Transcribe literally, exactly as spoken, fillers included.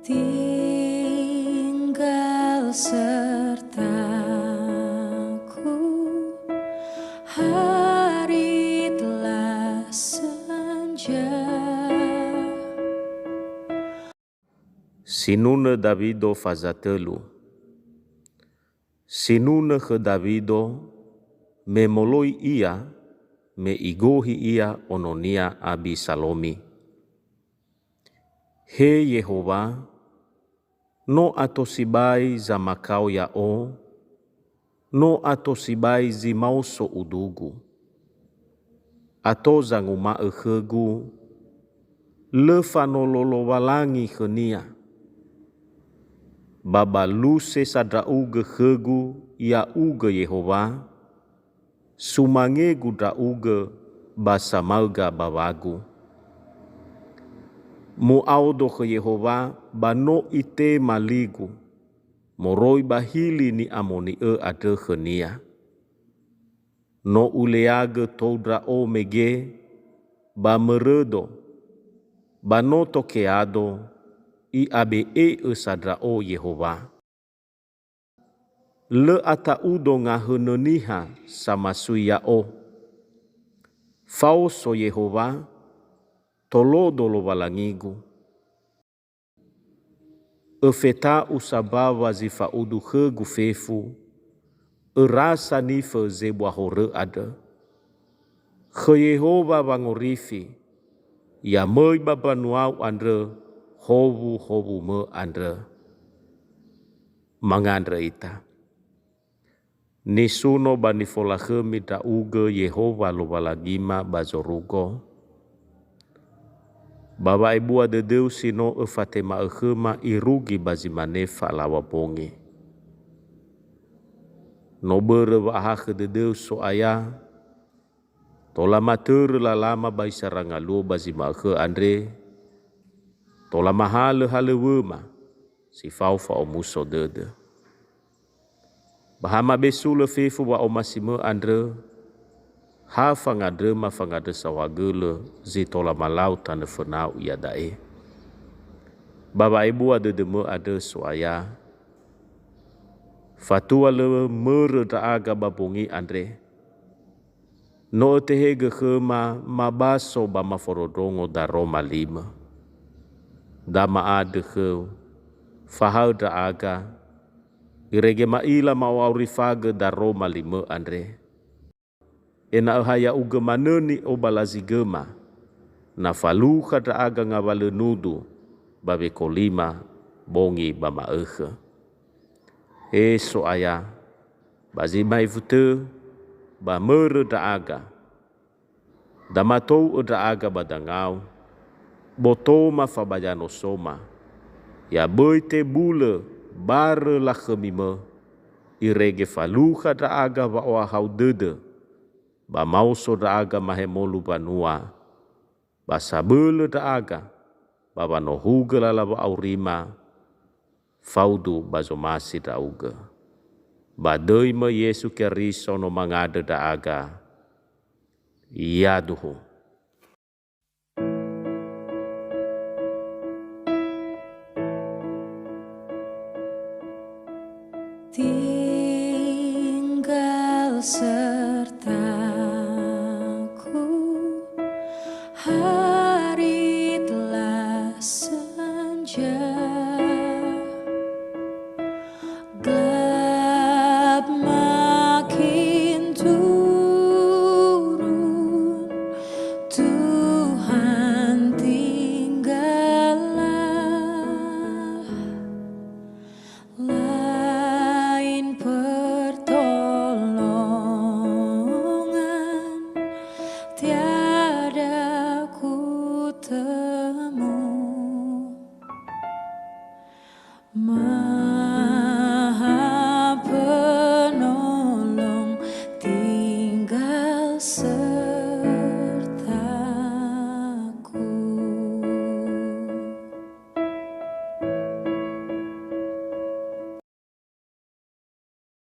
Tinggal sertaku, hari telah senja. Sinunö Dawido faza tölu. Sinunö khö Dawido, me moloi ia, me igohi ia ononia Abisalomi. He Yehowa, no ato sibai zamakao ya'o, no ato sibai zi maoso udugu. Ato zanguma'ö khögu, "Lö fanolo Lowalangi khönia." Ba baluse sa ndra'ugö khögu, ya'ugö Yehowa, sumangegu ndra'ugö ba samaöga bawagu. Mu'aodo khö Yehowa ba no itema ligu, moroi ba hili ni'amoni'ö andrö khönia. No uleagö tou ndra'o mege ba mörödo, ba no tokeado, i'abe'e'ö sa ndra'o Yehowa. Lö ata'udo ngahönö niha samasui ya'o. Faoso Yehowa, tolodo Lowalangigu. Öfeta'u sa mbawa zi fa'udu khögu fefu, örasa nifö zebua horö andrö. Khö Yehowa wangorifi, ya möi ba mbanuau andrö howuhowumö andrö. Mangandrö ita. Nisuno ba nifolakhömi ndra'ugö Yehowa Lowalangima ba zorugo, ba wa'ebua dödöu si no öfatema'ö khöma irugi ba zi mane falaŵa bongi. No börö wa'ahakhö dödöu So'aya, tola matörö lalama ba isara ngaluo ba zi ma'ökhö andre, tola mahalö halöŵöma si fao fa'omuso dödö. Ba ha mabesulö fefu wa'omasimö andrö, ha fangandröma fangandrö saohagölö zi tola malau tanö fönau iada'e. Ba wa'ebua dödömö andrö So'aya, fatua lö mörö ndra'aga ba bongi andre. No ötehegö khöma mabaso ba maforondrongo daroma limö. Da ma'andrö khöu, fahaö ndra'aga, irege ma'ila ma'o'aurifagö daroma limö andre. Ena'ö ha ya'ugö manö ni'obalazigöma, na falukha ndra'aga ngawalö nudu ba wekolima bongi ba ma'ökhö. He So'aya, ba zi ma'ifu tö, ba mörö ndra'aga. Da matou'ö ndra'aga ba dangau, botoma fa ba yanosoma, ya böi tebulö barö lakhömi mö, irege falukha ndra'aga wa'ohahau dödö, ba maoso ndra'aga mahemolu mbanua, ba sabölö ndra'aga, ba wanohugö lala wa'aurima, faudu ba zomasi ndra'ugö. Ba döi-Mö Yesu Keriso no mangandrö ndra'aga. Yaduhu. Tinggal sertaku, hari telah senja. Gelap makin turun, Tuhan tinggallah. Lain pertolongan, tiada